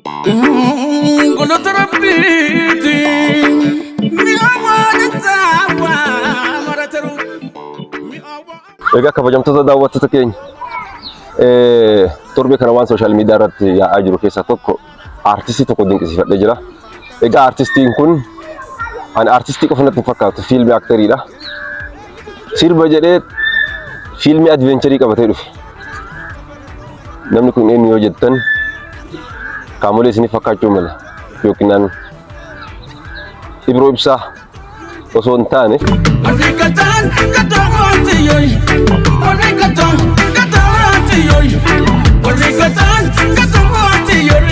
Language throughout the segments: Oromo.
Galata Rabbiiti. Mi'aawaa dansaawaa marateru. Mi'aawaa. Egaa kabajamtoota daawwattoota keenya, torbee kana waan social media irratti yaa'aa jiru keessaa tokko aartistii tokko dinqisiifadhee jira. Egaa aartistiin kun ani aartistii qofa natti hin fakkaatu, fiilmii actoriidha. Sirba jedhee fiilmii adventure qabatee dhufe. Namni kun eenyu yoo jettan, qaamolee isiniif fakkaachuu mala, yookiin Ibroo Ibsaa osoo hin taane Warri gataan gataati yoy. Warri gataan gataati yoy. Warri gataan gataati yoy.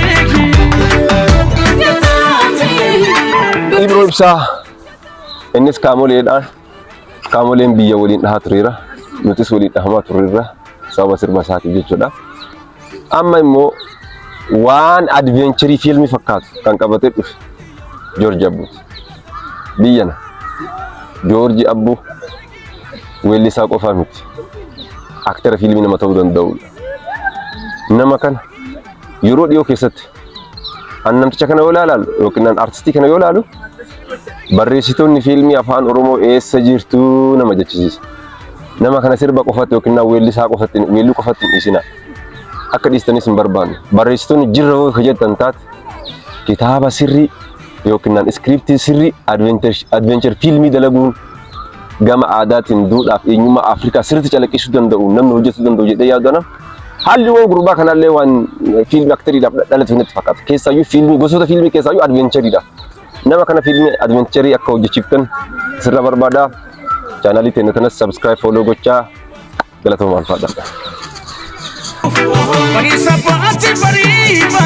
Ibroo Ibsaa innis qaamoleedhaan, qaamoleen biyya waliin dhahaa tureera. Nutis waliin dhahamaa turreerra sababa sirba isaatiif jechuudha. Amma immoo waan adventure fiilmii fakkaatu kan qabatee dhufe Joorji Abbuuti. Biyyana Joorji Abbuu weellisaa qofaa miti. Actor fiilmii nama ta'uu danda'udha. Nama kana yeroo dhiyoo keessatti an namticha kana yoo ilaalu yookiin an artistii kana yoo ilaalu, barreessitoonni fiilmii Afaan Oromoo eessa jirtu nama jechisiisa. Nama kana sirba qofatti yookiin weellisaa qofatti, weelluu qofatti hin dhiisina. Akka dhiistanis hin barbaanne. Barreessitoonni jirra yoo jettan taate, kitaaba sirrii yookiin script sirrii adventure fiilmii dalaguun gama aadaatiin duudhaaf eenyummaa Afrikaa sirriitti calaqqisiisuu danda'u namni hojjetuu danda'u jedhee yaadu ana. Haalli gurbaa kanallee waan fiilmii actoriidhaaf dhalate natti fakkaata. Keessaayyuu fiilmii, gosoota fiilmii keessaayyuu adventureiidha. Nama kana fiilmii adventure akka hojjechiiftan sirra barbaada. Channelii teenya kanas subscribe, follow gochaa. Galatooma, alfaadha. Bariisa baati bariiba.